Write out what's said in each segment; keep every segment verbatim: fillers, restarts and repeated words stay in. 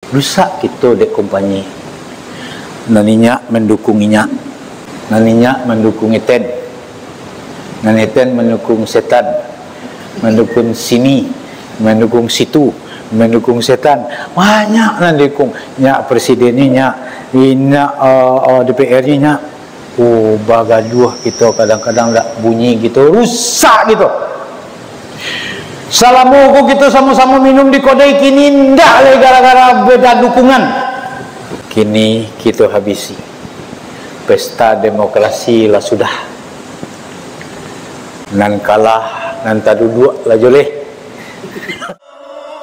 Rusak kito dek kompanyi. Nan inyak mandukuang inyak, nan inyak mandukuang eten, nan eten mandukuang setan, mandukuang sini, mandukuang situ, mandukuang setan. Banyak nan dukuang. Nyak presiden ni, nyak, inyak, eh, eh, D P R ni, nyak. Oh, bagaduah kito, kadang-kadang dak bunyi kito, rusak kito. Salamo ko kito samo-samo minum di kodai, kini ndak lai gara-gara beda dukungan. Kini kito habisi. Pesta demokrasi lah sudah. Nan kalah, nan taduduak lah joleh.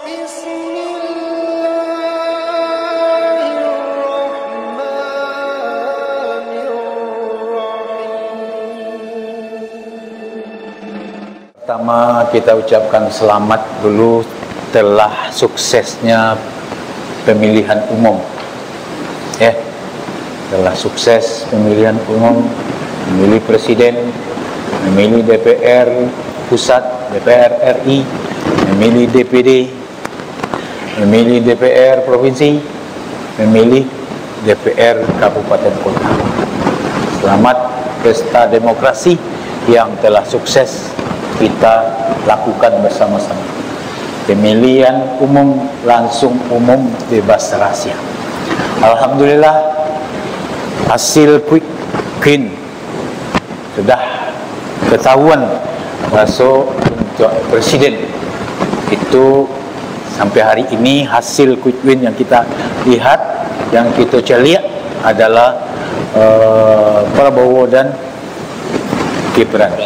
Bismillahirrahmanirrahim. Pertama, kita ucapkan selamat dulu telah suksesnya pemilihan umum. Ya, telah sukses pemilihan umum, memilih presiden, memilih D P R pusat, D P R R I, memilih D P D, memilih D P R provinsi, memilih D P R kabupaten kota. Selamat pesta demokrasi yang telah sukses kita lakukan bersama-sama. Pemilihan umum langsung, umum, bebas, rahasia. Alhamdulillah, hasil quick win sudah ketahuan, masuk untuk presiden. Itu sampai hari ini hasil quick win yang kita lihat, yang kita caliak adalah, eh, Prabowo dan Gibran.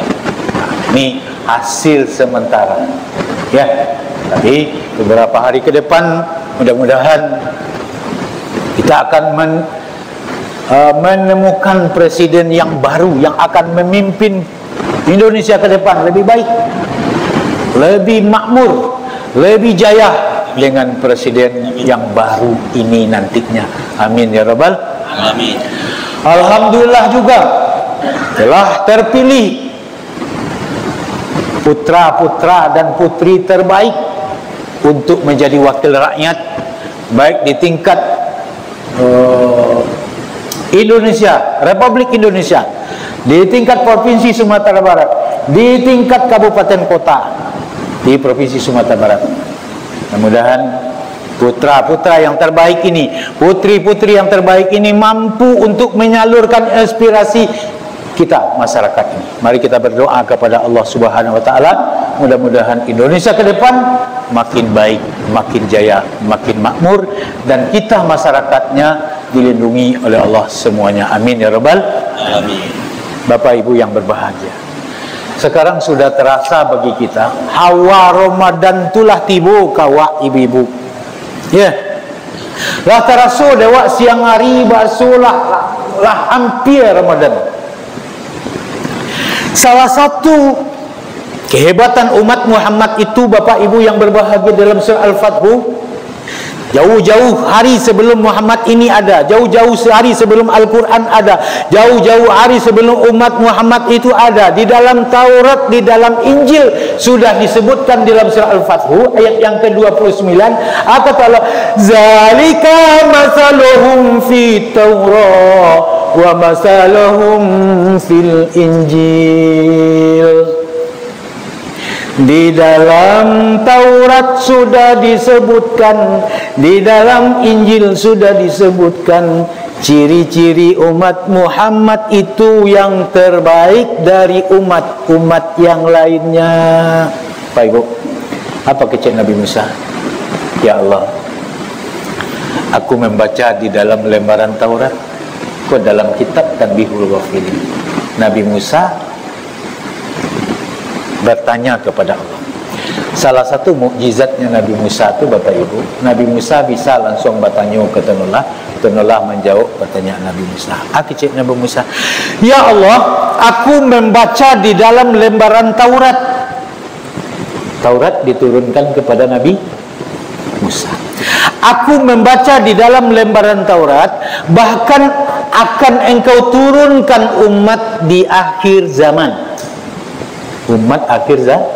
Ini hasil sementara. Ya, tapi beberapa hari ke depan, mudah-mudahan kita akan men-, eh, menemukan presiden yang baru yang akan memimpin Indonesia ke depan lebih baik, lebih makmur, lebih jaya dengan presiden yang baru ini nantinya. Amin ya rabbal. Amin. Alhamdulillah juga telah terpilih putra-putra dan putri terbaik untuk menjadi wakil rakyat, baik di tingkat, eh, Indonesia, Republik Indonesia, di tingkat Provinsi Sumatera Barat, di tingkat kabupaten kota di Provinsi Sumatera Barat. Mudah-mudahan putra-putra yang terbaik ini, putri-putri yang terbaik ini mampu untuk menyalurkan aspirasi kita, masyarakat ini. Mari kita berdoa kepada Allah Subhanahu wa Ta'ala, mudah-mudahan Indonesia ke depan makin baik, makin jaya, makin makmur, dan kita, masyarakatnya, dilindungi oleh Allah semuanya. Amin ya rabbal. Amin. Bapak Ibu yang berbahagia, sekarang sudah terasa bagi kita, hawa Ramadan tu lah tibo ka awak ibu-ibu. Ya. Lah taraso dek awak siang hari, bakso lah, lah, lah ampia Ramadan. Salah satu kehebatan umat Muhammad itu, Bapak Ibu yang berbahagia, dalam surah Al-Fathu, jauh-jauh hari sebelum Muhammad ini ada, jauh-jauh hari sebelum Al-Quran ada, jauh-jauh hari sebelum umat Muhammad itu ada, di dalam Taurat, di dalam Injil sudah disebutkan dalam surah Al-Fathu ayat yang kedua puluh sembilan, kata Allah, "Zalika masaluhum fit Taurah wa masaluhum fil Injil." Di dalam Taurat sudah disebutkan, di dalam Injil sudah disebutkan, ciri-ciri umat Muhammad itu yang terbaik dari umat-umat yang lainnya. Bapak Ibu, apa kecek Nabi Musa? "Ya Allah, aku membaca di dalam lembaran Taurat, ko dalam kitab Tanbihul Ghafilin." Nabi Musa bertanya kepada Allah. Salah satu mukjizatnya Nabi Musa tu, Bapak Ibu, Nabi Musa bisa langsung batanyo ka Tuhan Allah, Tuhan Allah manjawab pertanyaan Nabi Musa. Ah, kecek Nabi Musa, "Ya Allah, aku membaca di dalam lembaran Taurat." Taurat diturunkan kepada Nabi Musa. "Aku membaca di dalam lembaran Taurat, bahkan akan Engkau turunkan umat di akhir zaman." Umat akhir za-,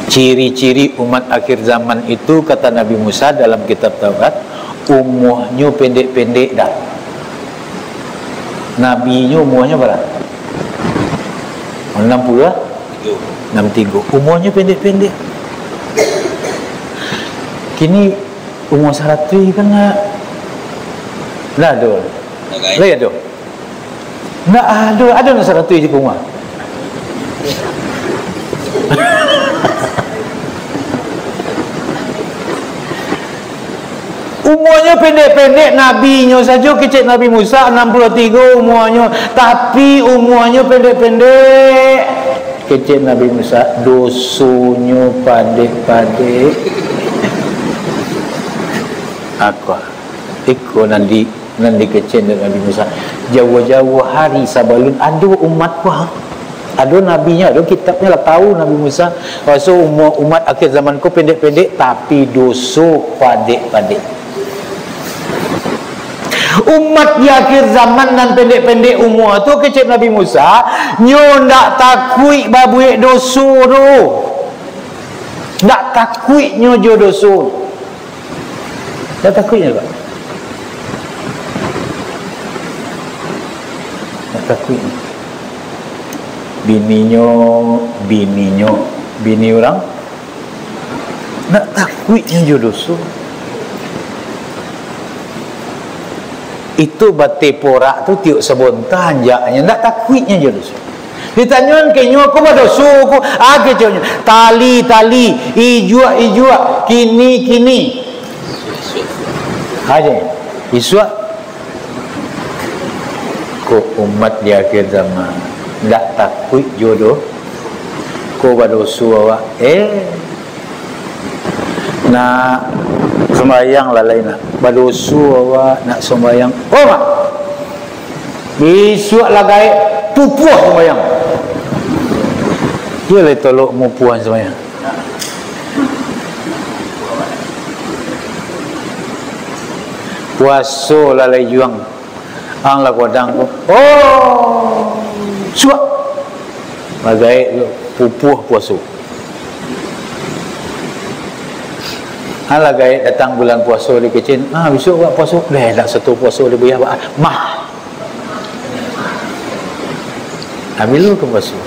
Ciri-ciri umat akhir zaman itu, kata Nabi Musa dalam kitab Taurat, umuanyo pendek-pendek dah. Nabinyo umuanyo bara? Anam puluah? Anam tigo. Umuanyo pendek-pendek. Kini umua saratuih kan nak? Lah tu. Lai ado? Ndak ado, ado nan saratuih di rumah. Umuanyo pendek-pendek, nabinyo sajo kecek Nabi Musa, anam puluah tigo umuanyo, tapi umuanyo pendek-pendek. Kecek Nabi Musa, dosonyo padek-padek. Ako, iko nan di, nan dikecek dek Nabi Musa. Jauah-jauah hari sabalun ado umat ko, ha? Ado nabinyo, ado kitabnyo lah, tahu Nabi Musa. Raso umua umat akhir zaman ko pendek-pendek, tapi doso padek-padek. Umat di akhir zaman nan pendek-pendek umua tu, kecek Nabi Musa, nyo ndak takuik babuek doso tu. Ndak takuik nyo jo doso. Ndak takuik nyo, Pak. Ndak takuik nyo. Bininyo, bininyo, bini urang, ndak takuik nyo jo doso. Itu bateh porak tu tiok sabonta anjaknyo, ndak takuik nyo jo doso. Ditanyoan ka inyo, "Ko badoso ko?" Ah, keceknyo, "Tali, tali, ijuak, ijuak, kini, kini." Aja, isuak. Ko umat di akhir zaman, ndak takuik jo do-, ko badoso awak. Eh, nak sumbayang lalai nak. Badoso awak nak sumbayang. Oh, mak. Isuak lah gaek pupuah sumbayang. Iyo lai tolok mupuah sumbayang. Puaso lah lai juang. Ang lah kodang ko. Oh, suak. Lah gaek tu pupuah puaso. Alah gaek datang bulan puaso dikecek, "Ah, bisuak awak puaso." "Deh, dak sato puaso di buyah, Pak. Mah." Ambil lu ka puaso.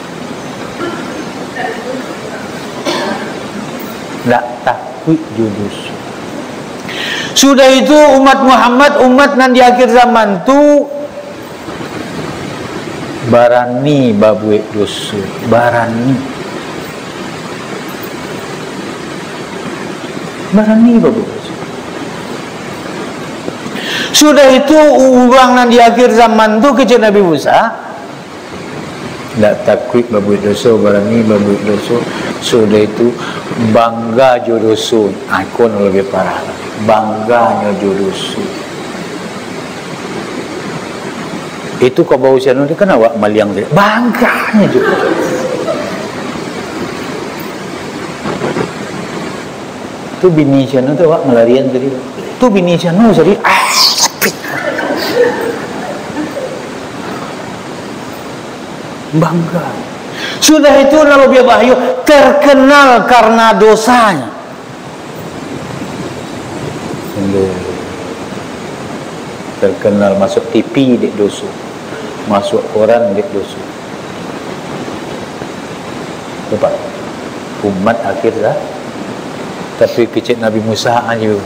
Dak takuik jo doso. Sudah itu, umat Muhammad, umat nan di akhir zaman tu, barani babuek doso, barani. Barani babuek doso. Sudah itu, urang nan di akhir zaman tu, kecek Nabi Musa, ndak takuik babuek doso, barani babuek doso. Sudah itu, bangga jo doso. Ah, iko nan labiah parah. Bangganyo jo doso. Itu kabau sianu tu kan awak maliang tadi. Bangganyo jo. Tu bini sianu tu awak malarian tadi. Tu bini sianu tadi. Ah, tapi bangga. Sudah itu, lalu dia bahayo, terkenal karena dosanya. Sungguh terkenal, masuk T V dek doso, masuk koran dek doso. Nampak? Umat akhir dah. Tapi kecek Nabi Musa aja.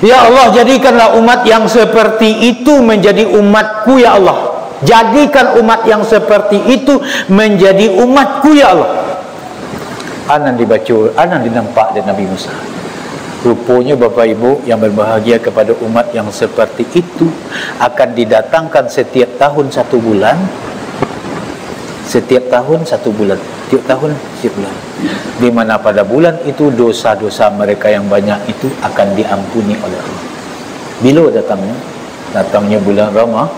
Ya Allah, jadikanlah umat yang seperti itu menjadi umatku, ya Allah. Jadikan umat yang seperti itu menjadi umatku, ya Allah. Anan dibaco, anan dinampak dek Nabi Musa. Ruponyo, Bapak Ibu yang berbahagia, kepada umat yang seperti itu akan didatangkan setiap tahun satu bulan, setiap tahun satu bulan, tiap tahun setiap bulan, di mana pada bulan itu dosa-dosa mereka yang banyak itu akan diampuni oleh Allah. Bilo datangnyo? Datangnyo bulan Rama-,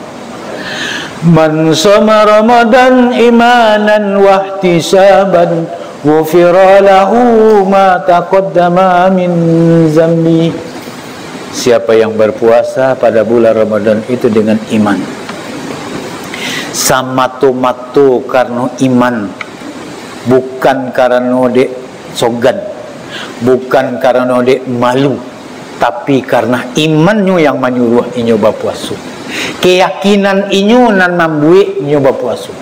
"Man shoma Ramadan imanan wahtisaban, ghufira lahu ma taqaddama min zambi." Siapa yang berpuasa pada bulan Ramadan itu dengan iman, samato-mato karano iman, bukan karano dek sogan, bukan karano dek malu, tapi karano imannyo yang manyuruah inyo bapuaso. Keyakinan inyo nan mambuek inyo bapuaso.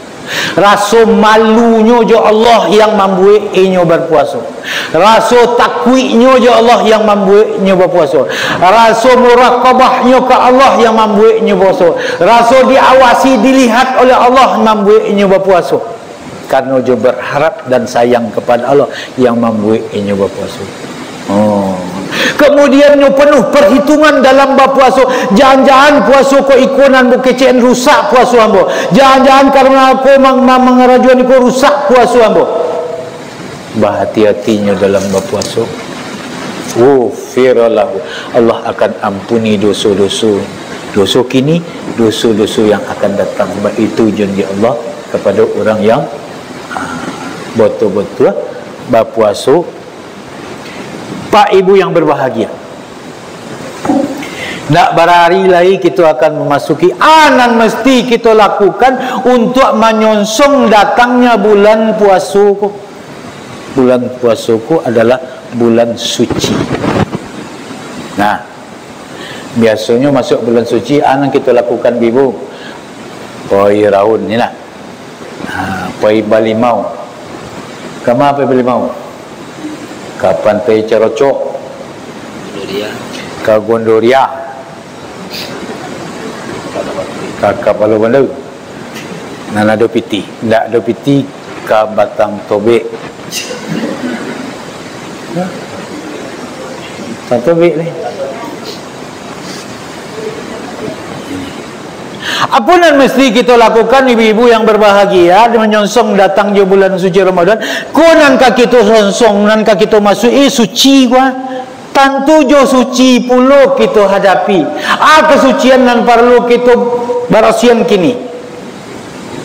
Raso malunyo jo Allah yang mambuek inyo bapuaso. Raso takuiknyo jo Allah yang mambuek inyo bapuaso. Raso murakabahnyo ka Allah yang mambuek inyo bapuaso. Raso diawasi, dilihat oleh Allah mambuek inyo bapuaso. Karano jo berharap dan sayang kepada Allah yang mambuek inyo bapuaso. Oh. Kemudian nyo penuh perhitungan dalam bapuaso. Jan-jan puaso ko iko nan bukecek rusak puaso ambo. Jan-jan karano ko mang-, mang-, mangarajoan iko rusak puaso ambo. Bahati-hatinyo dalam bapuaso. Ghufira lahu. Allah akan ampuni doso-doso. Doso kini, doso-doso yang akan datang. Baitu janji Allah kepada orang yang, ah, batua-batua bapuaso. Pak Ibu yang berbahagia, ndak barari lai kito akan mamasuki, a, nan mesti kito lakukan untuak manyonsong datangnya bulan puaso ko. Bulan puaso ko adalah bulan suci. Nah, biasonyo masuak bulan suci, a nan kito lakukan, Ibu? Pai raun, ni nak. Ha, pai balimau. Kama pai balimau? Ka Pantai Carocok. Ka Gondoriah. Ka Kapalo Bandu. Nan ado pitih. Ndak ado pitih, ka Batang Tobek. Batang Tobek ni. Apo nan mesti kito lakukan, ibu-ibu yang berbahagia, manyonsong datang jo bulan suci Ramadan? Ko nan ka kito sonsong, nan ka kito masuki, suci ko. Tantu jo suci pulo kito hadapi. A kasucian nan paralu kito barasiahan kini?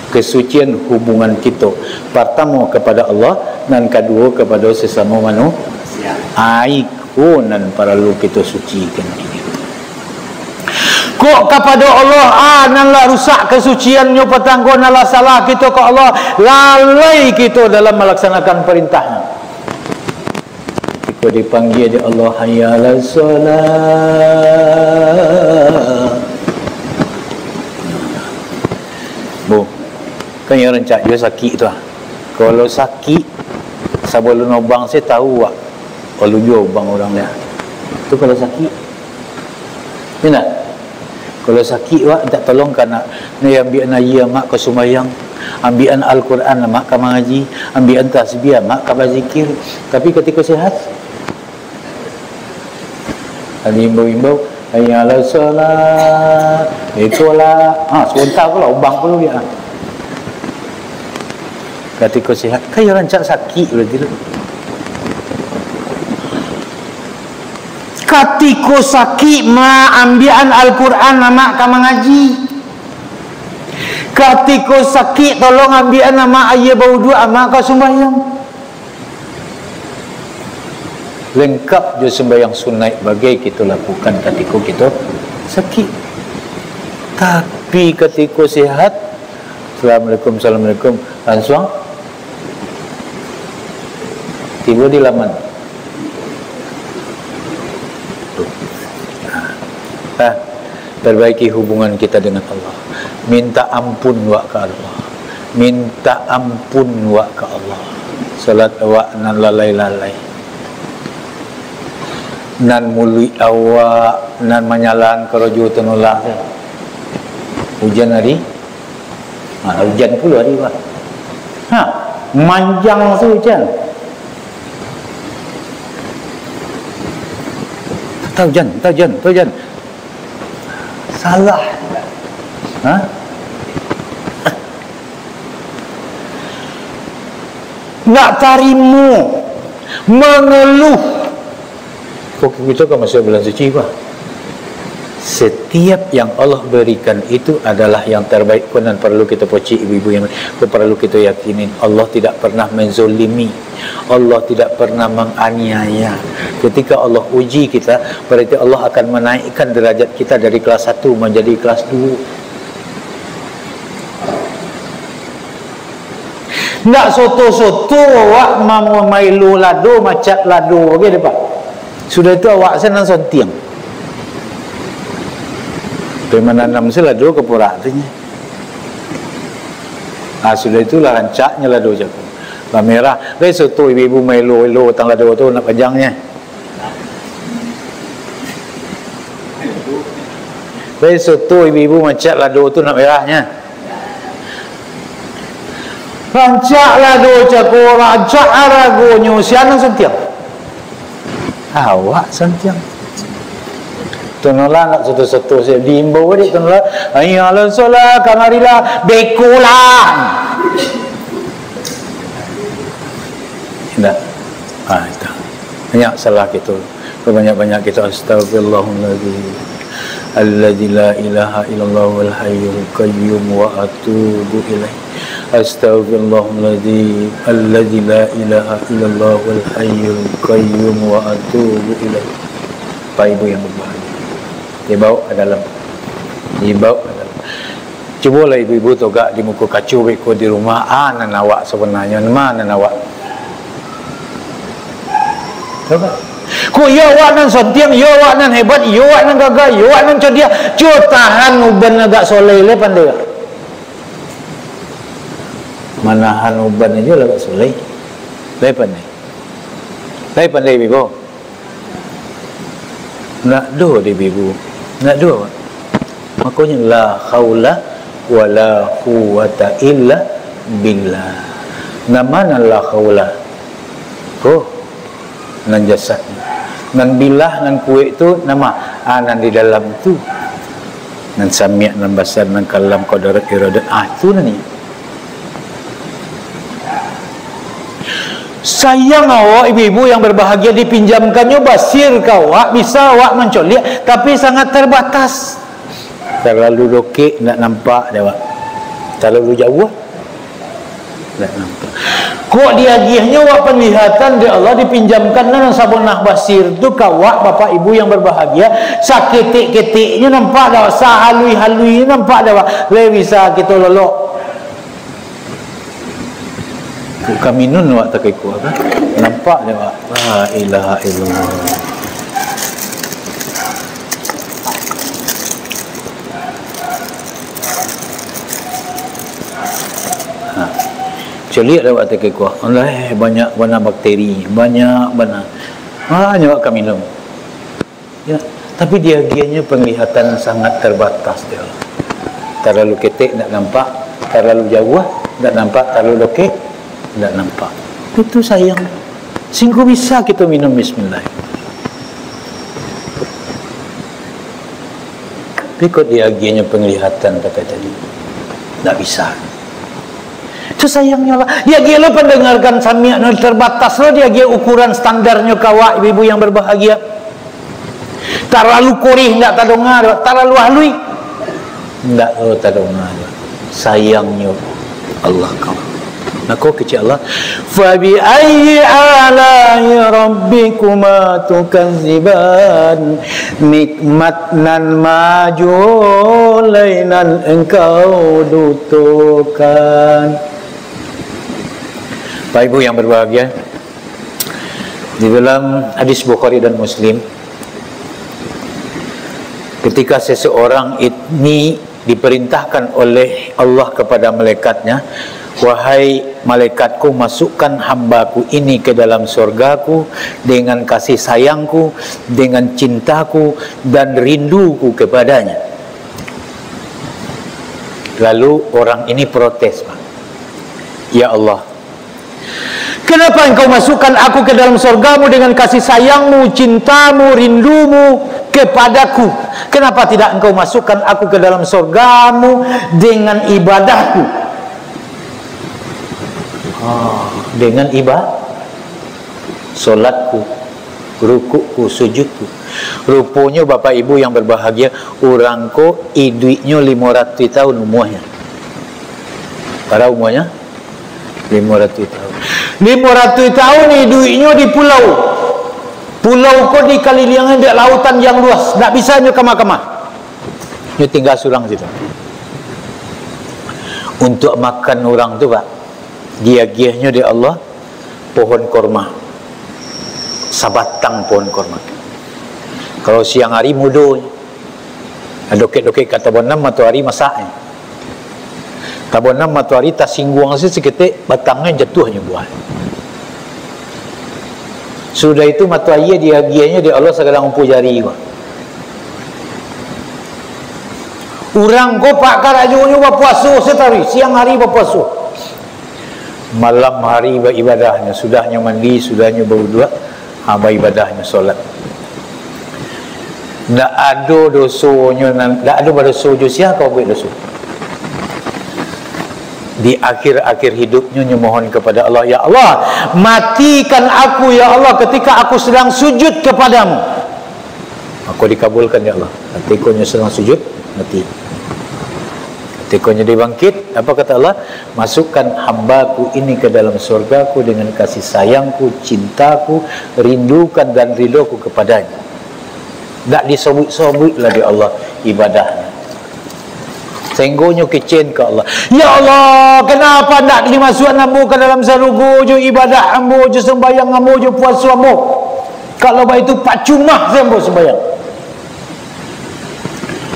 Kasucian hubungan kito, partamo kapado Allah, nan kaduo kapado sasamo manusia. Iko nan paralu kito sucikan kini. Kok kapado Allah, a, nan lah rusak kasuciannyo, patang ko nan lah salah kito ka Allah, lalai kito dalam malaksanakan parintah-Nyo. Kok dipanggia dek Allah, "Hayya 'alas shalah." Bu, kan iyo rancak juo sakik tu ah. Kalau sakik, sabalun obang se tau awak, lalu juo obang urang dah. Tu kalau sakik. Indak? Kalau sakik awak, mintak tolong ka anak, "Nai, ambiakan aia amak ka sumbayang, ambiakan Al-Quran amak ka mangaji, ambiakan tasbih amak ka bazikir." Tapi katiko sehat, diimbau-imbau, "Hayya 'alas shalah, ikolah." Ha, sabanta pulo, obang pulo dia. Katiko sehat, kan iyo rancak sakik berarti tu. Katiko sakik, ma, ambiakan Al-Quran, amak ka mangaji. Katiko sakik, tolong ambiakan amak aia bauduak, amak ka sumbayang. Lengkap jo sumbayang sunaik bagai kito lakukan katiko kito sakik. Tapi katiko sehat, "Assalamualaikum, assalamualaikum," lansuang tibo di laman. Nah, perbaiki hubungan kita dengan Allah. Minta ampun wak ka Allah. Minta ampun wak ka Allah. Salat awak nan lalai-lalai. Nan muluik awak nan manyalahan karajo tu nolak. Ujan hari, ha, ujan pulo hari, Pak. Ha, manjang tu ujan. Tak ujan, tak ujan, tak ujan. Salah. Ha? Ndak tarimo, mangaluh. Kok kito ka masuak bulan suci, Pak? Setiap yang Allah berikan itu adalah yang terbaik. Ko nan paralu kito pocik, ibu-ibu yang, ko paralu kito yakinin. Allah tidak pernah menzolimi. Allah tidak pernah menganiaya. Ketika Allah uji kita, berarti Allah akan menaikkan derajat kita dari kelas satu menjadi kelas dua. Ndak soto-soto awak ma-, maelo lado, macak lado, oke deh, Pak. Sudah itu awak se nan sontiang. Pai mananam se lado ka purak tu nyo. Ah, sudah itu lah rancaknyo lado cako. Lah merah. Lai soto ibu-ibu maelo-elo batang lado tu nak panjangnyo. Lai soto ibu-ibu macak lado tu nak merahnyo. Rancak lado cako, rancak aragonyo, sia nan sontiang. Awak sontiang. Tunolah nak soto-soto, sia diimbau dek tunolah. Hayya 'alas shalah, kamarilah, bekolah. Indak. Ah, itu. Banyak salah kito. Banyak-banyak kito, "Astagfirullahaladzim. Alladzi la ilaha illallah wal hayyul qayyum wa atubu ilaih. Astagfirullahaladzim. Alladzi la ilaha illallah wal hayyul qayyum wa atubu ilaih." Bapak Ibu yang berbahagia. Dibawa ke dalam. Dibawa ke dalam. Cubolah ibu-ibu togak di muko kaco beko di rumah, a nan awak sabananyo, ma nan awak? Coba. Kok iyo awak nan sontiang, iyo awak nan hebat, iyo awak nan gagah, iyo awak nan codiak, cubo tahan uban agak soleh, lai pandai awak? Manahan uban ajo lah agak soleh. Lai pandai. Lai pandai beko. Ndak do, dek ibu. Ndak do. Makonyo, la haula wala quwwata illa billah. Nan ma nan la haula? Ko, nan jasad. Nan billah, nan kuwaik tu, nan ma? Ah, nan di dalam tu. Nan samiak, nan basar, nan kalam, kodarat, iradat. Ah, tu nan ni. Sayang awak, ibu-ibu yang berbahagia, dipinjamkannyo basir ka awak, bisa awak mancoliak, tapi sangat terbatas. Talalu dokek, ndak nampak dek awak. Talalu jauah, ndak nampak. Kok diagiahnyo awak panglihatan dek Allah, dipinjamkan nan sabonah basir tu ka awak, bapak ibu yang berbahagia, saketek-keteknyo nampak dek awak, sahalui-haluinyo nampak dek awak, lai bisa kito lolok. Kok kaminun awak takah iko, kan? Nampak dek awak. La ilaha illallah. Ha. Caliak dek awak takah iko. Alah, banyak bana bakteri, banyak bana. Banyak awak kaminun. Ya, tapi diagiahnyo panglihatan sangat terbatas, dek Allah. Talalu ketek ndak nampak, talalu jauah ndak nampak, talalu dokek ndak nampak. Itu sayang. Singgo bisa kito minum bismillah. Tapi kok diagiahnyo panglihatan pakai tadi, ndak bisa. Itu sayangnyo lah. Diagiah lo pandangaran samiak, no, terbatas lo diagiah ukuran standarnyo ka awak, ibu-ibu yang berbahagia. Talalu koreh ndak tadonga doh, talalu halui ndak lo tadonga doh. Sayangnyo Allah kau. Mako kecek Allah, "Fa bi ayyi ala'i rabbikuma tukadziban?" Nikmat nan ma juo lai nan engkau dustokan? Bapak Ibu yang berbahagia, di dalam hadis Bukhari dan Muslim, ketika seseorang ini diperintahkan oleh Allah kepada malaikatnya, "Wahai malaikatku, masukkan hambaku ini ke dalam sorgaku dengan kasih sayangku, dengan cintaku, dan rinduku kepadanya." Lalu orang ini protes, Pak. "Ya Allah, kenapa Engkau masukkan aku ke dalam sorgamu dengan kasih sayangmu, cintamu, rindumu kepadaku? Kenapa tidak Engkau masukkan aku ke dalam sorgamu dengan ibadahku?" Ah, dengan iba-, solatku, rukukku, sujudku. Ruponyo, Bapak Ibu yang berbahagia, urang ko iduiknyo limo ratuih tahun umuanyo. Bara umuanyo? Limo ratuih tahun. Limo ratuih tahun iduiknyo di pulau. Pulau ko dikaliliangi dek lautan yang luas, ndak bisa nyo kama-kama. Nyo tingga surang situ. Untuak makan urang tu, Pak, Diagiahnyo dek Allah pohon korma, sabatang pohon korma. Kalau siang hari, mudo, dokek-dokek ka tabonam, matoari masak. Tabonam matoari, tasingguang se saketek, batangnyo jatuahnyo buah. Sudah itu, matoari diagiahnyo dek Allah sagadang umpu jari ko. Urang ko, Pak, karajonyo bapuaso satari, siang hari bapuaso. Malam hari baibadahnyo, sudahnyo mandi, sudahnyo bauduak, ha, baibadahnyo, solat. Ndak ado dosonyo nan, ndak ado badoso jo sia ka babuek doso. Di akhir-akhir hidupnyo, nyo mohon kepada Allah, "Ya Allah, matikan aku, ya Allah, ketika aku sedang sujud kepadamu." Mako dikabulkan, ya Allah. Katiko nyo sadang sujud, mati. Katiko nyo dibangkit, apa kata Allah? "Masukkan hamba-Ku ini ke dalam surga-Ku dengan kasih sayang-Ku, cinta-Ku, rindu-Ku dan ridho-Ku kepadanya." Ndak disobuik-sobuik lah dek Allah ibadahnyo. Sahinggo nyo kecen ka Allah, "Ya Allah, kenapa ndak dimasuakan ambo ka dalam sarugo jo ibadah ambo, jo sumbayang ambo, jo puaso ambo? Kalau baitu, pacuma se ambo sumbayang."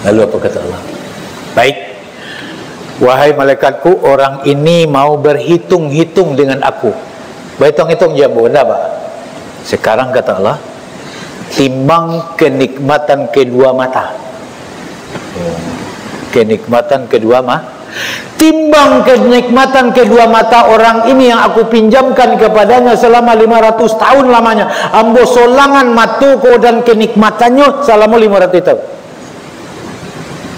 Lalu apa kata Allah? "Baik, wahai malaikat-Ku, orang ini mau berhitung-hitung dengan Aku." Bahitung-hitung jo ambo, ndak, Pak? Sekarang, kata Allah, timbang kenikmatan kedua mata. Kenikmatan kedua ma-, timbang kenikmatan kedua mata orang ini yang Aku pinjamkan kepadanya selama lima ratus tahun lamanya. Ambo solangan mato ko dan kenikmatannyo salamo limo ratuih tahun.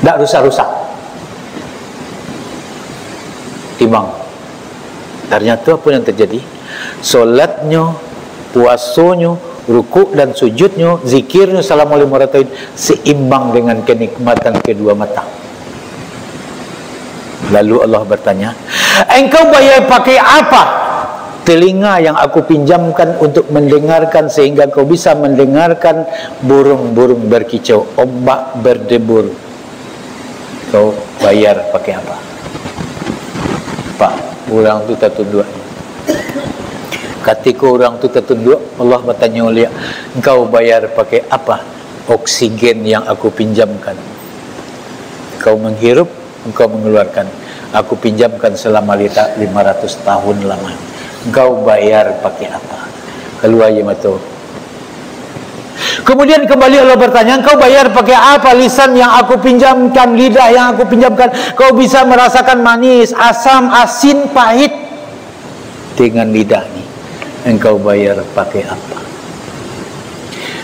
Ndak rusak-rusak. Timbang. Ternyato apo yang terjadi? Solatnyo, puasonyo, rukuk dan sujudnyo, zikirnyo salamo limo ratuih tahun seimbang dengan kenikmatan kedua mata. Lalu Allah bertanya, "Engkau bayar pakai apa telinga yang Aku pinjamkan untuk mendengarkan, sehingga engkau bisa mendengarkan burung-burung berkicau, ombak berdebur? Engkau bayar pakai apa?" Pak, urang tu tatunduak. Katiko urang tu tatunduak, Allah batanyo baliak, "Engkau bayar pakai apa oksigen yang Aku pinjamkan? Engkau menghirup, engkau mengeluarkan. Aku pinjamkan selama lita-, lima ratus tahun lamanya. Engkau bayar pakai apa?" Kalua aia mato. Kemudian kembali Allah bertanya, "Engkau bayar pakai apa lisan yang Aku pinjamkan, lidah yang Aku pinjamkan? Kau bisa merasakan manis, asam, asin, pahit dengan lidah ni. Engkau bayar pakai apa?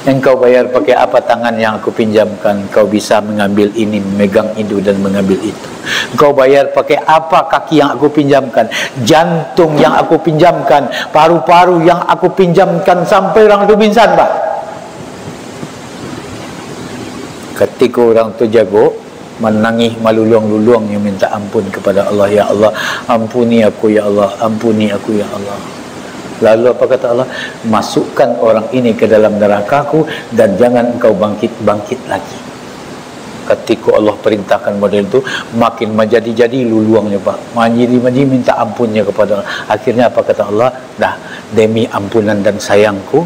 Engkau bayar pakai apa tangan yang Aku pinjamkan? Kau bisa mengambil ini, memegang itu, dan mengambil itu. Engkau bayar pakai apa kaki yang Aku pinjamkan, jantung yang Aku pinjamkan, paru-paru yang Aku pinjamkan?" Sampai urang tu pingsan, Pak. Katiko urang tu jagok, manangih maluluang-luluangnyo minta ampun kepada Allah, "Ya Allah, ampuni aku, ya Allah, ampuni aku, ya Allah." Lalu apa kata Allah? "Masukkan orang ini ke dalam neraka-Ku, dan jangan engkau bangkit-bangkit lagi." Katiko Allah perintahkan model tu, makin manjadi-jadi luluangnyo, Pak. Manjadi-manjadi minta ampunnyo kepada Allah. Akhirnya apa kata Allah? "Dah, demi ampunan dan sayang-Ku,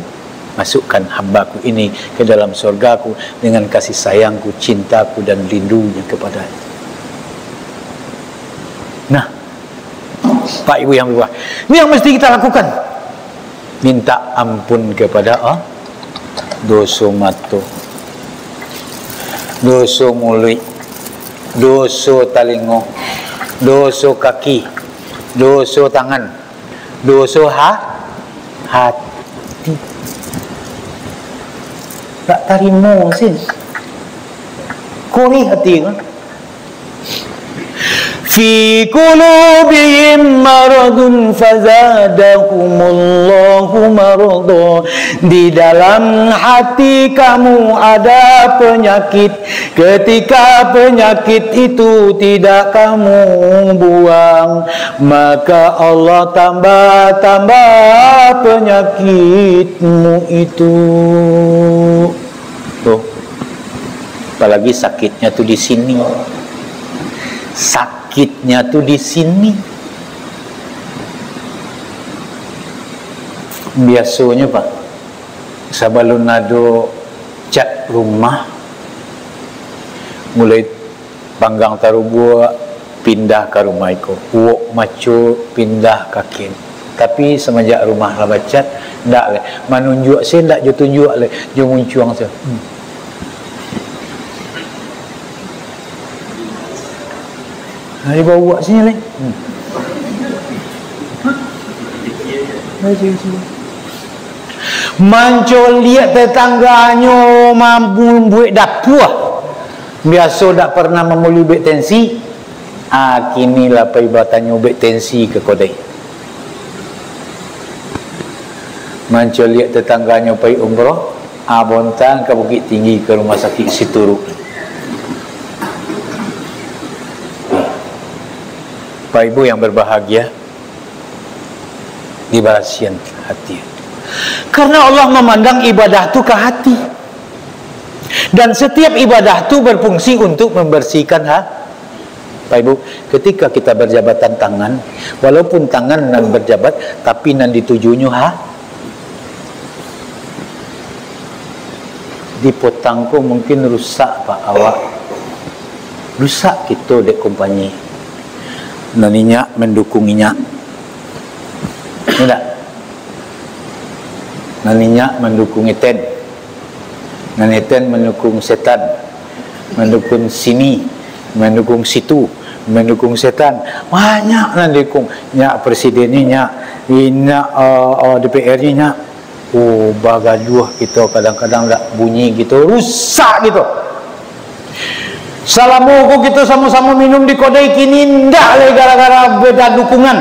masukkan hamba-Ku ini ke dalam surga-Ku dengan kasih sayang-Ku, cinta-Ku, dan rindunya kepadanya." Nah, Pak, Ibu yang berbahagia, ini yang mesti kita lakukan. Minta ampun kepada Allah. Doso mato, doso muluik, doso talingo, doso kaki, doso tangan, doso ha-, hati. Tak tarimo sin. Koreh hati kan? "Fi qulubihim maradun fazadahumullahu marada." Di dalam hati kamu ada penyakit. Ketika penyakit itu tidak kamu buang, maka Allah tambah-tambah penyakitmu itu. Tuh. Apalagi sakitnya tu di sini. Sakitnya tu di sini. Biasonyo, Pak, sabalun ado cat rumah, mulai Panggang Tarubuak pindah ka rumah iko, Uwok Maco pindah ka kin. Tapi, samanjak rumah lah bacat, ndak lai. Manunjuak se ndak jo tunjuak lai, jo muncuang se. Hmm. Nah, di bawah sini, Leng. Hmm. Mancoliak tetangganyo mambuek dapua. Biaso dak pernah mambali ubek tensi. Ah, kini lah pai batanyo ubek tensi ka kodai. Mancoliak tetangganyo pai umroh, ah, bontang ka Bukittinggi, ka rumah sakik Situruk. Bapak Ibu yang berbahagia, dibarasian hati. Karena Allah memandang ibadah tu ka hati. Dan setiap ibadah tu berfungsi untuk membersihkan ha-, Bapak Ibu, ketika kita berjabatan tangan, walaupun tangan nan berjabat, tapi nan ditujunyo ha-, di potang ko mungkin rusak, Pak, awak. Rusak kito dek kompani. Nan inyak mandukung inyak. Indak? Nan inyak mandukung eten. Nan eten mandukung setan, mandukung sini, mandukung situ, mandukung setan. Banyak nan dukung. Nyak presiden ni, nyak, nyak, eh, eh, D P R ni, nyak. Oh, bagaduah kito, kadang-kadang dak bunyi kito, rusak kito. Salamo ko kito samo-samo minum di kodai, kini ndak lai gara-gara beda dukungan.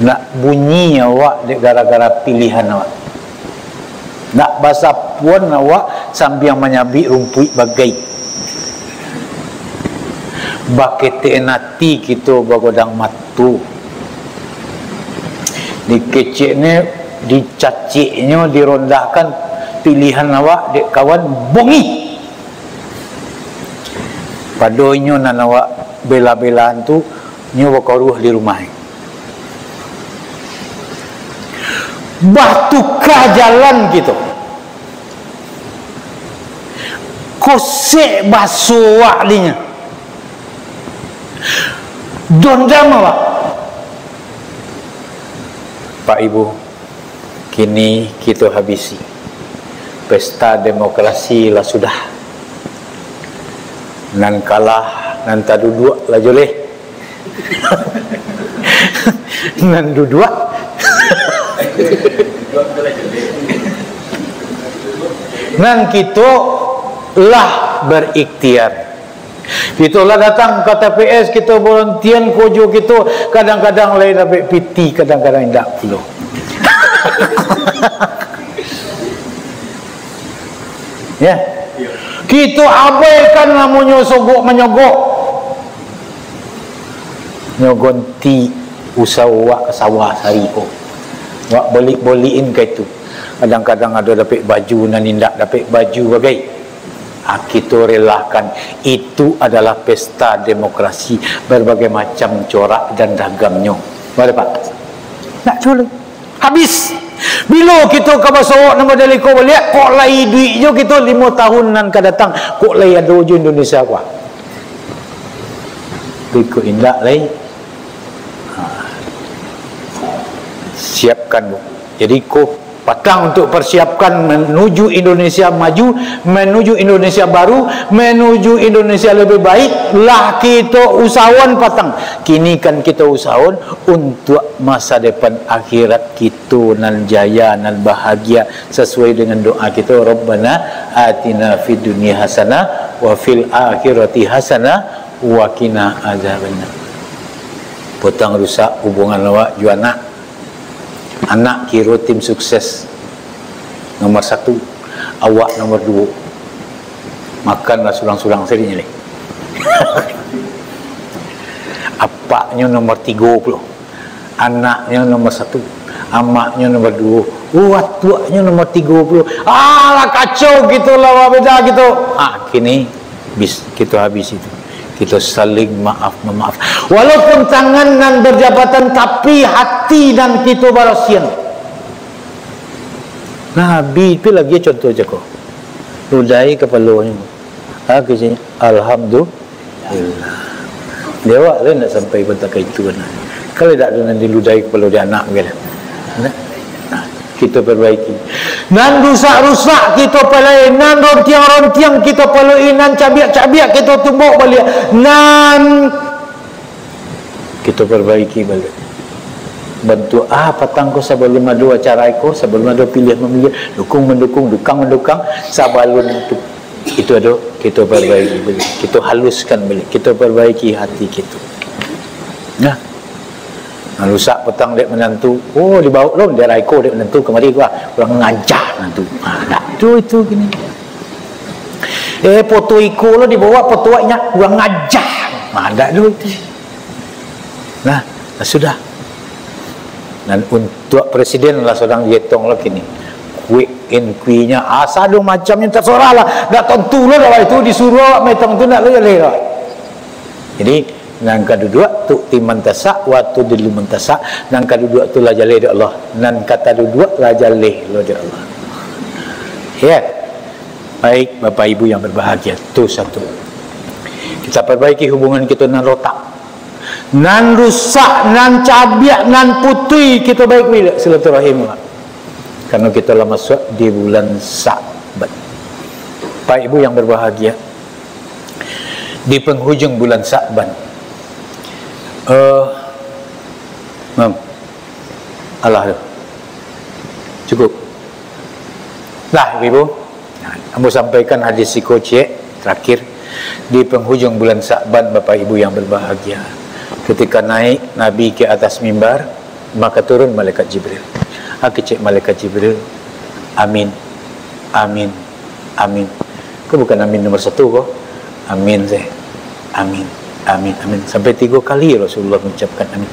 Nak bunyi awak dek gara-gara pilihan awak. Nak basapuan awak sambiang manyabik rumpuik bagai. Baketek ati kito bagodang mato. Dikeceknyo, dicaciknyo, dirondahkan pilihan awak dek kawan bongih. Pado inyo nan awak bela-belaan tu, nyo bakaruah di rumah. Batuka jalan kito. Kosek baso awak dinyo. Dondam awak. Pak Ibu, kini kito habisi. Pesta demokrasi lah sudah. Nan kalah, nan taduduak lah joleh. Nan duduak. Nan kito lah berikhtiar. Kito lah datang ka T P S, kito volunteer kojo kito, kadang-kadang lai dapek piti, kadang-kadang indak pulo. Ya. Kito abaikan namonyo sogok manyogok. Nyo gonti usaho wak ka sawah sari ko. Wak bolik-bolikin ka itu. Kadang-kadang ado dapek baju, nan indak dapek baju bagai. Ah, kito relakan. Itu adalah pesta demokrasi, berbagai macam corak dan ragamnyo. Boleh, Pak? Nak culik. Habis. Bilo kito ka basowok nan model iko baliak, kok lai iduik jo kito limo tahun nan ka datang, kok lai ado jo Indonesia ko? Iko indak lai. Ha. Siapkan, Bu. Jadi, ko patang untuk persiapkan menuju Indonesia maju, menuju Indonesia baru, menuju Indonesia lebih baik, lah kito usahawan patang. Kini kan kito usahawan untuk masa depan akhirat kito nan jaya, nan bahagia, sesuai dengan doa kito, "Rabbana atina fid dunya hasanah wa fil akhirati hasanah wa qina azabannar." Potang rusak hubungan awak jo anak. Anak kiro tim sukses nomor satu, awak nomor duo. Makanlah surang-surang sadinyo lai. Apaknyo nomor tigo pulo. Anaknyo nomor satu, amaknyo nomor duo, watuaknyo nomor tigo pulo. Alah, kacau kito lah, beda kito. Ah, kini bis, kito habis itu. Kito saling maaf mamaaf. Walaupun tangan nan bajabatan, tapi hati nan kito barasian. Nabi tu lagi contoh cako. Ludai kapalonyo. Ha, keceknyo, "Alhamdulillah." Di awak lah ndak sampai patah ka itu kan. Kalau dak ado nan diludai kapalo di anak kan. Nah, nah, kito perbaiki. Nan rusak-rusak kito palai, nan rontiang-rontiang kito palui, nan cabiak-cabiak kito tumbok baliak. Nan kito perbaiki baliak. Bantuak ah patang ko sabalum ado acara ko, sabalum ado pilih mamilih, dukung mandukung, dukang mandukang, sabalum tu, itu ado, kito perbaiki baliak, kito haluskan baliak, kito perbaiki hati kito. Nah, nah, rusak patang dek menantu, oh, dibawa lo bendera iko dek menantu kamari ko, ah, kurang ajar menantu. Ah, dak tu itu kini. Eh, foto iko lo dibawa, foto awaknyo, kurang ajar. Ah, dak tu itu. Nah, nah, sudah. Dan untuak presiden lah sadang dietong lah kini. Quick and quick-nyo, asa do macamnyo, tasorah lah. Dak tantu lah dah itu disuruah awak maetong tu, dak lo jaleh lah. Jadi, nan kaduduak tu timan tasak, watu di luman tasak, nan kaduduak tu lah jaleh dek Allah. Nan kataduduak lah jaleh lo dek Allah. Ya. Baik, Bapak Ibu yang berbahagia, tu satu. Kita perbaiki hubungan kita nan rotak. Nan rusak, nan cabiak, nan putui, kito baiki baliak silaturahim. Karena kita lah masuk di bulan Sa'ban. Bapak Ibu yang berbahagia, di penghujung bulan Sa'ban, eh, mam, alah tu. Cukup. Lah, Ibu. Nah, ambo sampaikan hadis siko ciek terakhir. Di penghujung bulan Sa'ban, Bapak Ibu yang berbahagia, ketika naik Nabi ke atas mimbar, maka turun malaikat Jibril. Ah, kecek malaikat Jibril, "Amin, amin, amin." Ko bukan amin nomor satu ko. Amin se. Amin, amin, amin. Sampai tigo kali Rasulullah mengucapkan amin.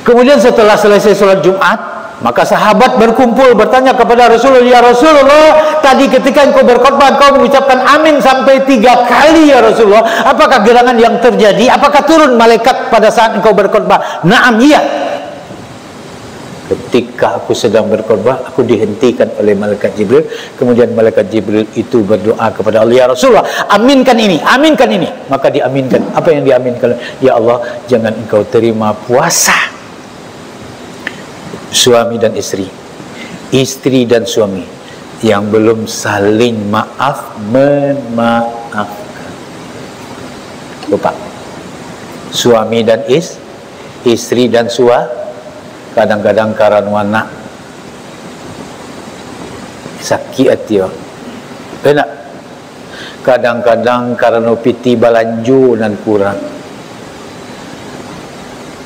Kemudian setelah selesai salat Jumat, maka sahabat berkumpul bertanya kepada Rasulullah, "Ya Rasulullah, tadi ketika engkau berkhutbah, engkau mengucapkan amin sampai tiga kali, ya Rasulullah. Apakah gerangan yang terjadi? Apakah turun malaikat pada saat engkau berkhutbah?" "Naam, iya." "Ketika aku sedang berkhutbah, aku dihentikan oleh malaikat Jibril. Kemudian malaikat Jibril itu berdoa kepada Allah, 'Ya Rasulullah, aminkan ini, aminkan ini.'" Maka diaminkan. Apa yang diaminkan? "Ya Allah, jangan engkau terima puasa suami dan istri, istri dan suami yang belum saling maaf memaafkan." Lupa. Suami dan is-, istri dan sua-, kadang-kadang karano anak sakik ati, oh. Benar. Kadang-kadang karano pitih balanjo nan kurang.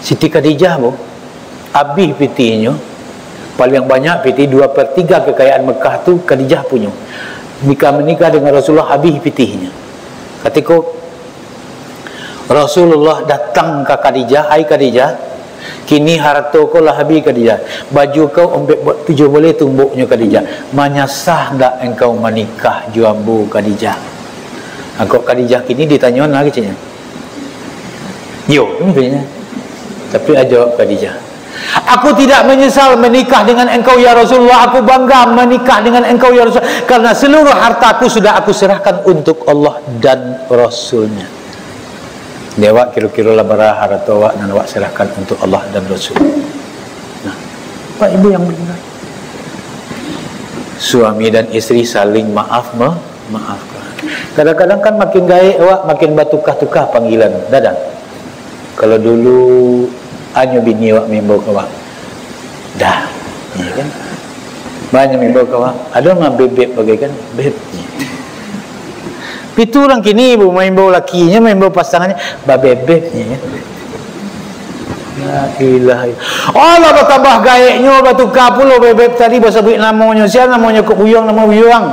Siti Khadijah, boh, abih pitihnyo. Paling banyak pitih, dua per tiga kekayaan Mekah tu Khadijah punyo. Nikah, menikah dengan Rasulullah, abih pitihnyo. Katiko Rasulullah datang ka Khadijah, "Ai Khadijah, kini harato ko lah abih, Khadijah. Baju kau ompek bo-, tujuah boleh tumboknyo, Khadijah. Manyasah ndak engkau manikah jo ambo, Khadijah?" Angkok Khadijah kini ditanyo, nah, keceknyo. "Yo," katanya. Tapi ajo jawab Khadijah, "Aku tidak menyesal menikah dengan engkau, ya Rasulullah. Aku bangga menikah dengan engkau, ya Rasul, karena seluruh hartaku sudah aku serahkan untuk Allah dan Rasulnya." Di awak kiro-kiro lah bara harato awak nan awak serahkan untuk Allah dan Rasul. Nah, Bapak Ibu yang berkenan, suami dan istri saling maaf me-, maafkan. Kadang-kadang kan makin gaek awak, makin batukar-tukar panggilan. Dadang, kalau dulu anyo bini awak maimbau ka awak, "Dah," ya kan? Banyak maimbau ka awak, ado mah bebek bagai kan, "Beb." Pitu urang kini, Bu, maimbau lakinyo, maimbau pasangannyo, "Babebek," ya kan? La ilaha illallah. Alah, batambah gaeknyo, batukar pulo bebek tadi, basabuik namonyo. Sia namonyo, Kok Buyuang, namo Buyuang.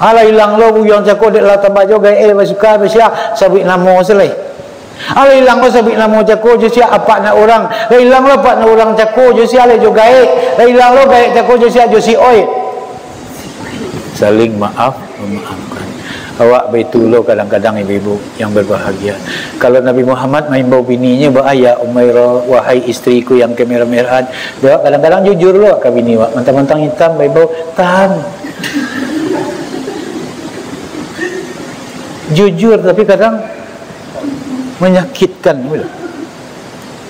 Alah, ilang lo Buyuang cako, dek lah tambah jo gaek, eh, basuka, basiah, sabuik namo se lai. Alah, ilang lo sabuik namo cako jo sia, apak nak urang. Lah, ilang lo apak nak urang cako jo sia, lai jo gaek. Lah, ilang lo gaek cako jo sia, jo si Oi. Saling maaf memaafkan. Awak baitu lo kadang-kadang, ibu-ibu yang berbahagia. Kalau Nabi Muhammad maimbau bininyo, "Ba, ya Umairah, wahai istriku yang kemerah-merahan," dek awak kadang-kadang jujur lo ka bini awak, mantang-mantang itam, baimbau, "Tam." Jujur, tapi kadang menyakitkan.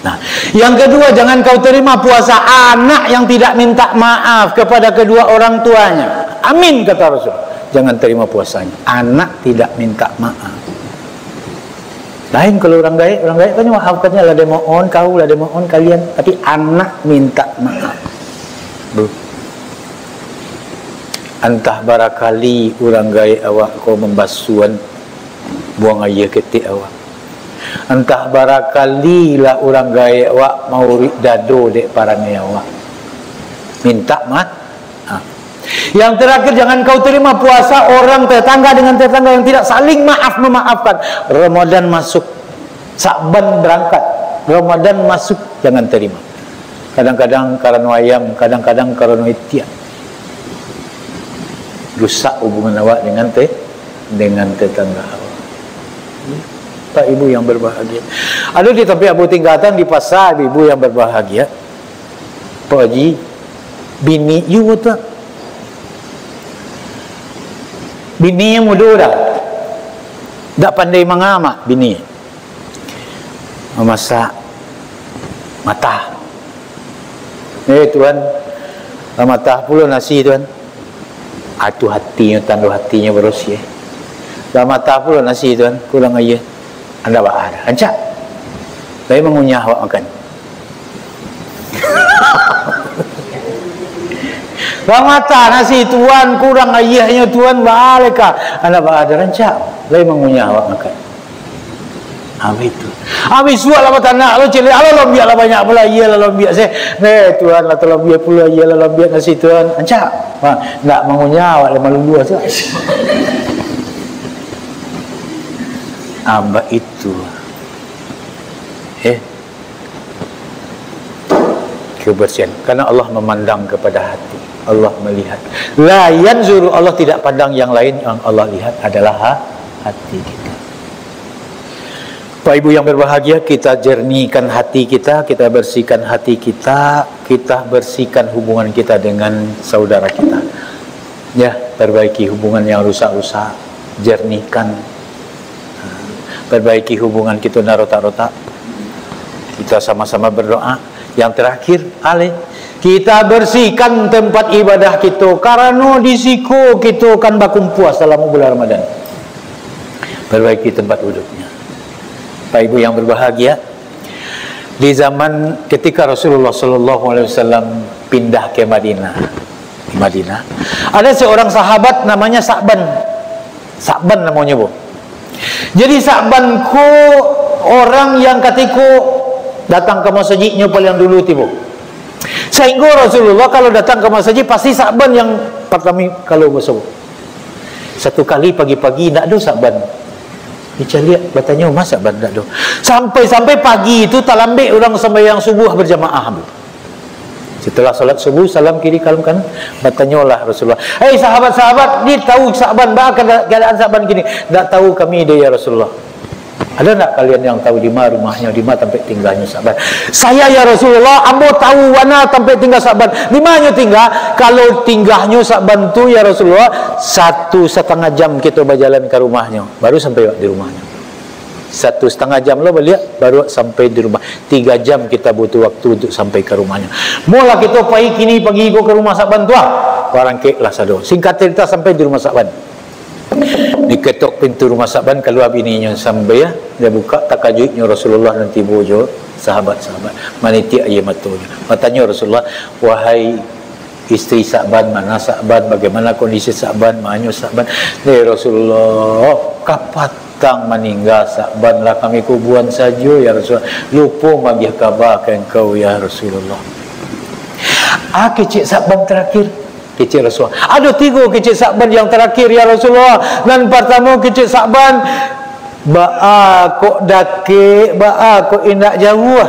Nah, yang kedua, jangan kau terima puasa anak yang tidak minta maaf kepada kedua orang tuanya. Amin, kata Rasul. Jangan terima puasanya anak tidak minta maaf. Lain kalau urang gaek, urang gaek kan maafkan, lah dia mohon, kau lah dia mohon, kalian. Tapi anak minta maaf. Bro. Antah barakali urang gaek awak ko mambasuan buang aia ketek awak. Antah barakali lah urang gaek awak maurik dado dek parangai awak. Minta maaf. Ha. Yang terakhir, jangan kau terima puasa orang tetangga dengan tetangga yang tidak saling maaf memaafkan. Ramadan masuk, Sa'ban berangkat, Ramadan masuk, jangan terima. Kadang-kadang karano ayam, kadang-kadang karano itiak. Rusak hubungan awak dengan te-, dengan tetangga awak. Pak Ibu yang berbahagia. Ado di tampek ambo tinggatang di pasar, Ibu yang berbahagia. Pak Haji, bini juo tu. Bini yang mudo dah. Dak pandai mangamak bini. Mamasak matah. Eh, Tuan, lah matah pulo nasi, Tuan. Atuh hatinyo, tando hatinyo barosiah. Lah matah pulo nasi, Tuan, kurang aia. Anda baa dah. Rancak. Lai mangunyah awak makan. Lah matah nasi, Tuan, kurang aianyo, Tuan, baa lai ka. Anda baa dah. Rancak. Lai mangunyah awak makan. Ha, baitu. Ha, bisuak lah batanak lo, caliak, alah lombiak lah banyak pulo, aia lah lombiak se. Neh, Tuan, lah talombiak pulo, aia lah lombiak nasi, Tuan. Rancak. Ha, ndak mangunyah awak lah maluluah tu. Ha, baitu. Eh. Kebersihan. Karena Allah memandang kepada hati. Allah melihat. La yanzuru, Allah tidak pandang yang lain, yang Allah lihat adalah ha-, hati kita. Bapak Ibu yang berbahagia, kita jernihkan hati kita, kita bersihkan hati kita, kita bersihkan hubungan kita dengan saudara kita. Ya, perbaiki hubungan yang rusak-rusak, jernihkan. Perbaiki hubungan kita nan rotak-rotak. Kita sama-sama berdoa. Yang terakhir, alih, kita bersihkan tempat ibadah kita, karano di siko kita kan bakumpua salamo bulan Ramadan. Perbaiki tempat wuduknya. Bapak Ibu yang berbahagia, di zaman ketika Rasulullah sallallahu alaihi wasallam pindah ke Madinah, di Madinah, ada seorang sahabat namanya Sa'ban. Sa'ban namonyo, Bu. Jadi, Sa'ban ko orang yang katiko datang ka masajiknyo paliang dulu tibo. Sahinggo Rasulullah kalau datang ka masajik, pasti Sa'ban yang partamo kali basuo. Satu kali pagi-pagi, ndak ado Sa'ban. Dicaliak, batanyo, "Ma Sa'ban?" Ndak ado. Sampai-sampai pagi tu, talambek urang sambahyang subuah berjamaah, Bu. Setelah salat subuh, salam kiri, salam kanan, batanyolah Rasulullah, "Hei sahabat-sahabat, ni tahu Sa'ban, baa keada-, keadaan Sa'ban kini?" "Ndak tahu kami doh, ya Rasulullah." "Ada ndak kalian yang tahu di ma rumahnyo, di ma tampek tinggahnyo Sa'ban?" "Saya, ya Rasulullah, ambo tahu bana tampek tingga Sa'ban." "Di manyo tingga?" "Kalau tinggahnyo Sa'ban tu, ya Rasulullah, satu satangah jam kito bajalan ka rumahnyo, baru sampai di rumahnyo." Satu satangah jam lo baliak, baru sampai di rumah. Tiga jam kita butuh waktu untuk sampai ka rumahnyo. Molah kito pai kini pagi ko ka rumah Sa'ban tu, ah. Barangkeklah sado. Singkat cerita, sampai di rumah Sa'ban. Diketok pintu rumah Sa'ban, kalua bininyo sambia, dia buka, takajuiknyo Rasulullah nan tibo jo sahabat-sahabat. Manitiak aia matonyo. Batanyo Rasulullah, "Wahai isteri Sa'ban, mana Sa'ban, bagaimana kondisi Sa'ban, manyo Sa'ban?" "Deh Rasulullah, kapatang maningga Sa'ban, lah kami kubuan sajo, ya Rasulullah. Lupo magiah kaba ka engkau, ya Rasulullah." "Ah, kecek Sa'ban terakhir?" Kecek Rasulullah. "Ado tigo kecek Sa'ban yang terakhir, ya Rasulullah. Nan partamo kecek Sa'ban, baa kok dakek, baa kok indak jauah."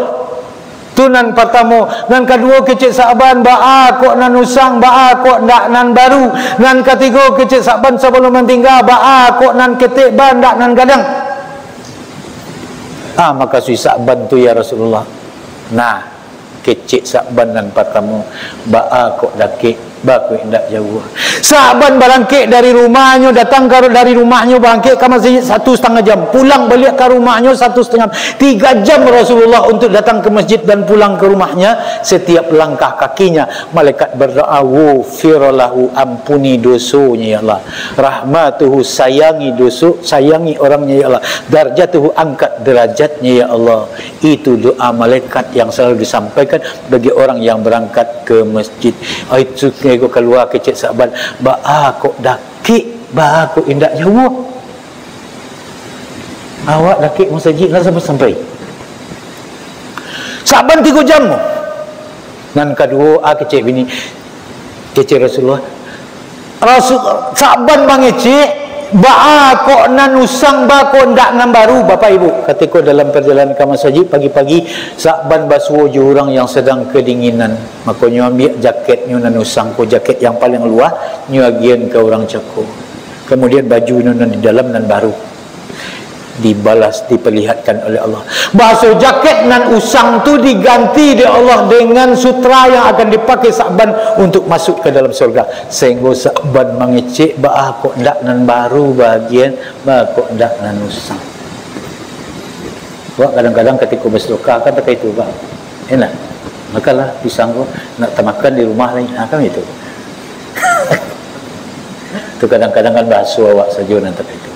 Tu nan partamo. Nan kaduo, kecek Sa'ban, baa kok nan usang, baa kok ndak nan baru. Nan katigo, kecek Sa'ban sabalun maningga, baa kok nan ketek, baa ndak nan gadang. Ah, makasuik Sa'ban tu, ya Rasulullah. Nah, kecek Sa'ban nan partamo, baa kok dakek, baa kok indak jauah. Sa'ban barangkek dari rumahnyo, datang ka, dari rumahnyo barangkek ka masjid satu satangah jam, pulang baliak ka rumahnyo satu satangah, tiga jam Rasulullah untuk datang ka masjid dan pulang ka rumahnya. Setiap langkah kakinya, malaikat berdoa, "Ghufira lahu, ampuni dosonyo, ya Allah. Rahmatuhu, sayangi doso, sayangi orangnya, ya Allah. Darjatuhu, angkat derajatnya, ya Allah." Itu doa malaikat yang selalu disampaikan bagi orang yang berangkat ke masjid. Ah, itu kalua kecek Sa'ban, "Baa kok dakek, baa kok indak jauah?" Awak dakek masajik lah sampai-sampai. Sa'ban tigo jam. Nan kaduo, ah, kecek bini, kecek Rasulullah. Rasul, Sa'ban mangecek, baa kok nan usang, baa kok ndak nan baru, Bapak Ibu. Katiko dalam perjalanan ka masajik pagi-pagi, Sa'ban basuo jo urang yang sedang kedinginan. Makonyo ambiak jaketnyo nan usang ko, jaket yang paling luah, nyo agian ka urang cako. Kemudian baju nan di dalam nan baru dibalas, diperlihatkan oleh Allah. Bahaso jaket nan usang tu diganti dek Allah dengan sutra yang akan dipakai Sa'ban untuk masuk ke dalam surga. Sehingga Sa'ban mangecek, baa kok ndak nan baru bagian, baa kok ndak nan usang. Awak kadang-kadang katiko basedekah kan takah itu, Bang. Enak. Makanlah pisang ko, nak tamakan di rumah lai. Ha, kan itu. Tu kadang-kadang kan bahaso awak sajo nan takah itu.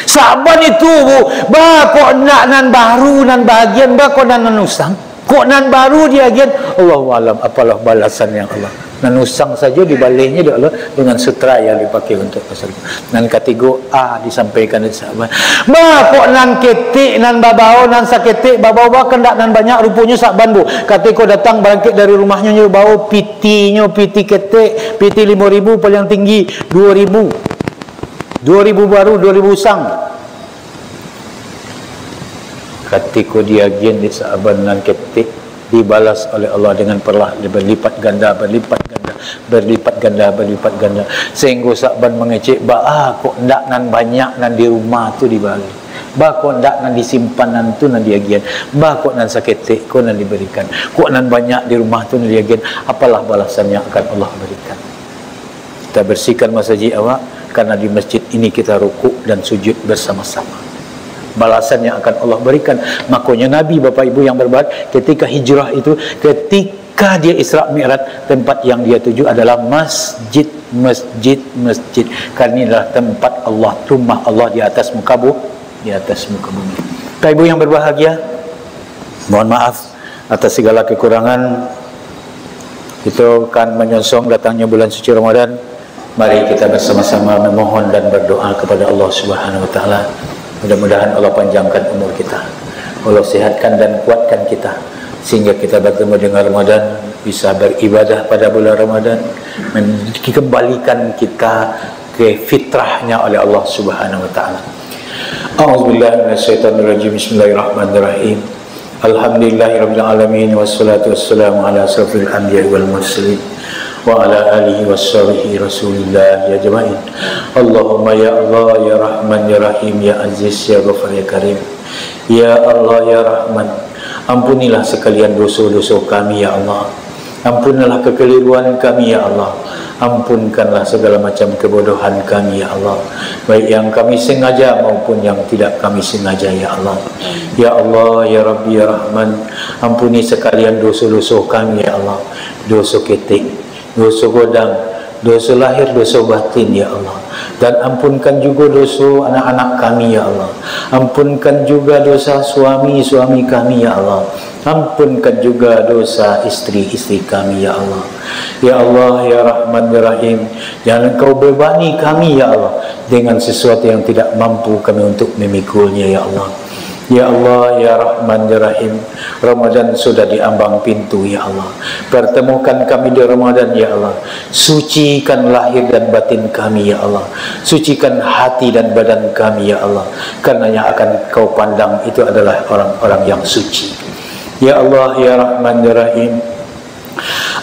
Sa'ban itu, Bu, baa kok ndak nan baru, nan bagian, baa kok ndak nan usang. Kok nan baru diagian, Allahu alam, apalah balasan yang Allah. Nan usang sajo dibalehnyo dek Allah dengan sutra yang dipakai untuk pasal. Nan katigo, ah, disampaikan dek Sa'ban. Baa kok nan ketek, nan babao, nan saketek, babao, baa kok ndak nan banyak, ruponyo Sa'ban, Bu. Katiko datang barangkek dari rumahnyo, nyo bao pitinyo, piti ketek, piti limo ribu paling tinggi, duo ribu. Duo ribu baru, duo ribu usang. Katiko diagian dek Sa'ban nan ketek, dibalas oleh Allah dengan perlah-, berlipat ganda, berlipat ganda, berlipat ganda, berlipat ganda. Sehingga Sa'ban mangecek, baa kok ndak nan banyak nan di rumah tu dibari? Baa kok ndak nan disimpan nan tu nan diagian? Baa kok nan saketek ko nan diberikan? Kok nan banyak di rumah tu nan diagian? Apalah balasan yang akan Allah berikan? Kita bersihkan masajik awak, karena di masjid ini kita rukuk dan sujud bersama-sama. Balasan yang akan Allah berikan. Makonyo Nabi, Bapak Ibu yang berbahagia, ketika hijrah itu, ketika dia Isra Mi'raj, tempat yang dia tuju adalah masjid, masjid, masjid. Karena ini adalah tempat Allah, rumah Allah di atas muka bu-, di atas muka bumi. Bapak Ibu yang berbahagia, mohon maaf atas segala kekurangan. Kita akan menyongsong datangnya bulan suci Ramadan. Mari kita bersama-sama memohon dan berdoa kepada Allah Subhanahu wa Taala. Mudah-mudahan Allah panjangkan umur kita. Allah sehatkan dan kuatkan kita, sehingga kita bertemu dengan Ramadan, bisa beribadah pada bulan Ramadan, men-, dikembalikan kita ke fitrahnya oleh Allah Subhanahu wa Taala. A'udzubillahi minasyaitonirrajim. Bismillahirrahmanirrahim. Alhamdulillahirabbil alamin, wassalatu wassalamu ala asyrafil anbiya'i wal mursalin, wa ala alihi washabihi rasulillahi ajmain. Allahumma ya Allah, ya Rahman, ya Rahim, ya Aziz, ya Ghaffar, ya Karim. Ya Allah, ya Rahman, ampunilah sekalian doso-doso kami, ya Allah. Ampunlah kekeliruan kami, ya Allah. Ampunkanlah segala macam kebodohan kami, ya Allah. Baik yang kami sengaja maupun yang tidak kami sengaja, ya Allah. Ya Allah, ya Rabbi, ya Rahman, ampuni sekalian doso-doso kami, ya Allah. Doso ketek, doso godang, doso lahir, doso batin, ya Allah. Dan ampunkan juga doso anak-anak kami, ya Allah. Ampunkan juga dosa suami-suami kami, ya Allah. Ampunkan juga dosa istri-istri kami, ya Allah. Ya Allah, ya Rahman, ya Rahim, jangan Engkau bebani kami, ya Allah, dengan sesuatu yang tidak mampu kami untuk memikulnya, ya Allah. Ya Allah, ya Rahman, ya Rahim, Ramadan sudah di ambang pintu, ya Allah. Pertemukan kami di Ramadan, ya Allah. Sucikan lahir dan batin kami, ya Allah. Sucikan hati dan badan kami, ya Allah. Karena yang akan Kau pandang itu adalah orang-orang yang suci. Ya Allah, ya Rahman, ya Rahim,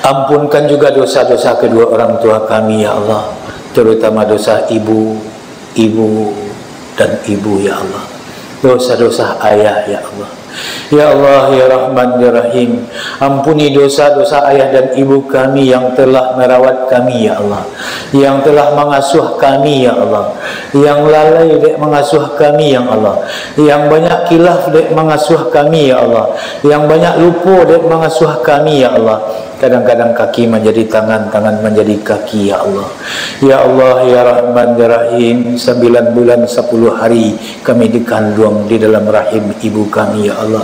ampunkan juga dosa-dosa kedua orang tua kami, ya Allah, terutama dosa ibu, ibu, dan ibu, ya Allah, dosa-dosa ayah, ya Allah. Ya Allah, ya Rahman, ya Rahim, ampuni dosa-dosa ayah dan ibu kami yang telah merawat kami, ya Allah, yang telah mangasuah kami, ya Allah, yang lalai dek mangasuah kami, ya Allah, yang banyak kilaf dek mangasuah kami, ya Allah, yang banyak lupo dek mangasuah kami, ya Allah. Kadang-kadang kaki manjadi tangan, tangan manjadi kaki, ya Allah. Ya Allah, ya Rahman, ya Rahim, sambilan bulan sapuluah hari kami dikanduang di dalam rahim ibu kami, ya Allah.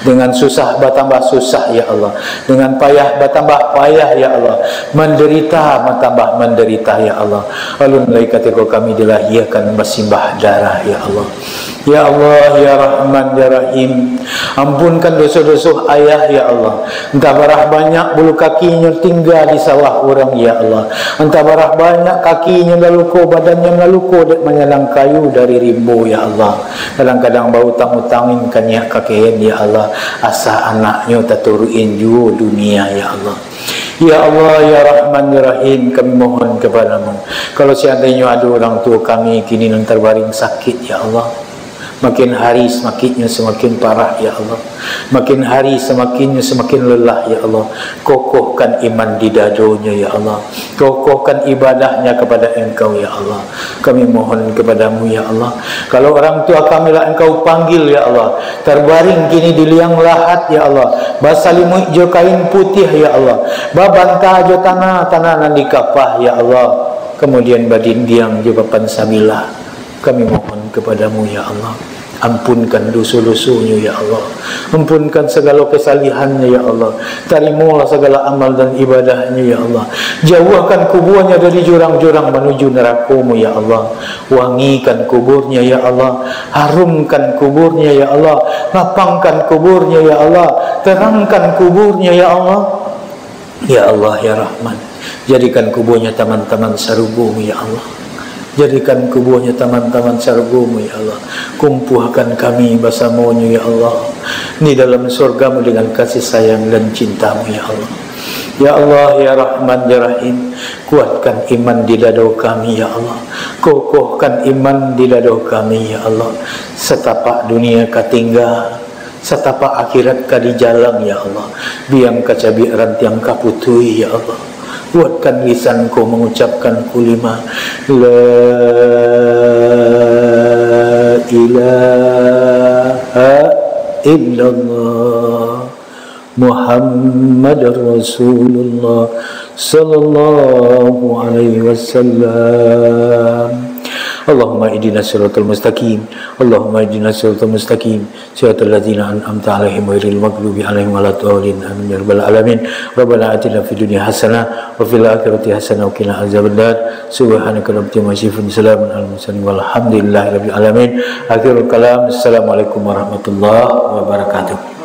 Dengan susah batambah susah, ya Allah. Dengan payah batambah payah, ya Allah. Manderita batambah manderita, ya Allah. Alun lai katiko kami dilahiakan basimbah darah, ya Allah. Ya Allah, ya Rahman, ya Rahim, ampunkan doso-doso ayah, ya Allah. Antah barah banyak bulu kakinyo tingga di sawah urang, ya Allah. Antah barah banyak kakinyo laluko, badannyo laluko dek manyanang kayu dari rimbo, ya Allah. Kadang-kadang bautang-utangin kaniak kakeen, ya Allah. Asa anaknyo taturukin juo dunia, ya Allah. Ya Allah, ya Rahman, ya Rahim, kami mohon kepadamu. Kalau seandainyo ado urang tuo kami kini nan tarbaring sakik, ya Allah, makin hari semakinnyo semakin parah, ya Allah. Makin hari semakinnyo semakin lelah, ya Allah. Kokohkan iman di dadonyo, ya Allah. Kokohkan ibadahnya kepada Engkau, ya Allah. Kami mohon kepadamu, ya Allah. Kalau orang tua kami lah Engkau panggil, ya Allah, tarbaring kini di liang lahat, ya Allah, basalimuik jo kain putiah, ya Allah, babanta jo tanah, tanah nan dikapah, ya Allah, kamudian badindiang jo papan sabilah, kami mohon kepadamu, ya Allah. Ampunkan doso-dosonyo, ya Allah. Ampunkan sagalo kasalihannyo, ya Allah. Tarimolah sagalo amal dan ibadahnyo, ya Allah. Jauahkan kubuanyo dari jurang-jurang manuju narako-Mu, ya Allah. Wangikan kubuanyo, ya Allah. Harumkan kubuanyo, ya Allah. Lapangkan kubuanyo, ya Allah. Terangkan kubuanyo, ya Allah. Ya Allah, ya Rahman, jadikan kubuanyo taman-taman sarugo-Mu, ya Allah. Jadikan kubuanyo taman-taman sarugo-Mu, ya Allah. Kumpuakan kami basamonyo, ya Allah, di dalam surga-Mu dengan kasih sayang dan cinta-Mu, ya Allah. Ya Allah, ya Rahman, ya Rahim, kuatkan iman di dado kami, ya Allah. Kokohkan iman di dado kami, ya Allah. Satapak dunia ka tingga, satapak akhirat ka dijalang, ya Allah. Biang ka cabiak, rantiang ka putuih, ya Allah. Kuatkan lisan ko mangucapkan kulima, La ilaha illallah Muhammadar Rasulullah sallallahu alaihi wasallam. Allahumma ihdina siratal mustaqim. Allahumma ihdina siratal mustaqim. Siratal ladzina an'amta alaihim ghairil maghdubi alaihim waladdallin. Amin ya rabbal alamin. Rabbana atina fid dunya hasanah wa fil akhirati hasanah wa qina azabannar. Subhanaka rabbil izzati amma yasifun. Salamun alal mursalin walhamdulillahi rabbil alamin. Akhirul kalam. Assalamualaikum warahmatullahi wabarakatuh.